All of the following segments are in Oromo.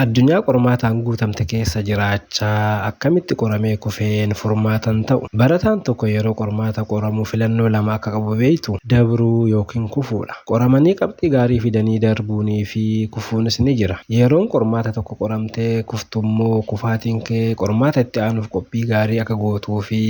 Addunyaa qormaataan guutamte keessa jiraachaa akkamitti qoramee kufeen furmaata hin ta'u. Barataan tokko yeroo qormaata qoramu filannoo lama akka qabu beektuu? Dabruu yookiin kufuudha. Qoramanii qabxii gaarii fidanii darbuunii fi kufuunis ni jira. Yeroon qormaata tokko qoramtee kuftummoo kufaatiin kee qormaata itti aanuuf qophii gaarii akka gootuu fi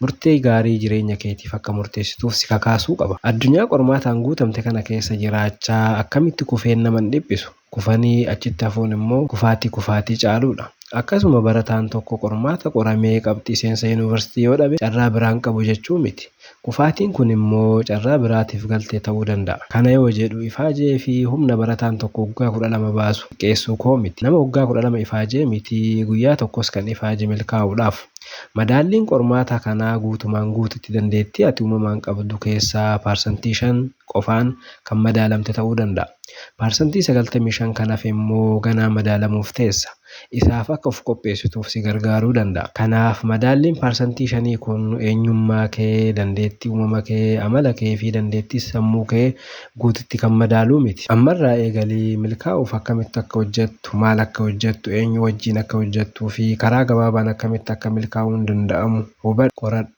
murtee gaarii jireenya keetiif akka murteessituuf si kakaasuu qaba. Addunyaa qormaataan guutamte kana keessa jiraachaa akkamitti kufeen nama hin dhiphisu? Kufanii achitti hafuun immoo kufaatii kufaatii caaluudha. Akkasuma barataan tokko qormaata qoramee qabxii seensa yuunivarsiitii yoo dhabe carraa biraa hin qabu jechuu miti. Kufaatiin kun immoo carraa biraatiif galtee ta'uu danda'a. Kana yoo jedhu ifaajee fi humna barataan tokko waggaa 12 baasu xiqqeessuu koo miti. Nama waggaa 12 ifaajee mitii guyyaa tokkos kan ifaaje milkaa'uudhaaf. Madaalliin qormaata kanaa guutumaan guututti dandeettii ati uumamaan qabdu keessaa paarsantii 5 qofaan kan madaalamte ta'uu danda'a. Paarsantii 95 kan hafe immoo ganaa madaalamuuf teessa. Isaaf akka of qopheessituuf si gargaaruu danda'a. Kanaaf madaalliin paarsantii shanii kun eenyummaa kee, dandeettii uumama kee, amala kee fi dandeettii sammuu kee guututti kan madaaluu miti. Ammarraa eegalii milkaa'uuf akkamitti akka hojjettu, maal akka hojjettu, eenyu wajjin akka hojjettuu fi karaa gabaabaan akkamitti akka milkaa'uun danda'amu hubadhu, qoradhu.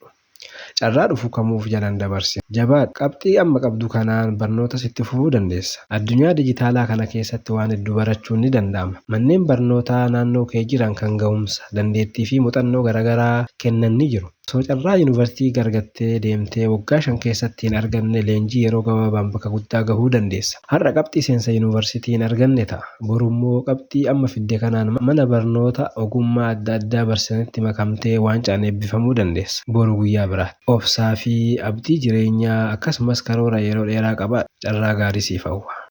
Carraa dhufu kamuu of jala hin dabarsin. Jabaadhu! Qabxii amma qabdu kanaan barnootas itti fufuu dandeessa. Addunyaa dijitaalaa kana keessatti waan hedduu barachuun ni danda'ama. Manneen barnootaa naannoo kee jiran kan gahumsa, dandeettii fi muxannoo garagaraa kennan ni jiru. Osoo carraa yuunivarsiitii argattee deemtee waggaa 5 keessatti hin arganne leenjii yeroo gabaabaan bakka guddaa gahuu dandeessa. Har'a qabxii seensa yuunivarsiitii hin arganne ta'a. Boru immoo qabxii amma fidde kanaan mana barnoota ogummaa adda addaa barsiisanitti makamtee waancaan eebbifamuu dandeessa. Boru guyyaa biraati. Obsaa fi abdii jireenyaa akkasumas karoora yeroo dheeraa qabaadhu. Carraa gaarii siif hawwa.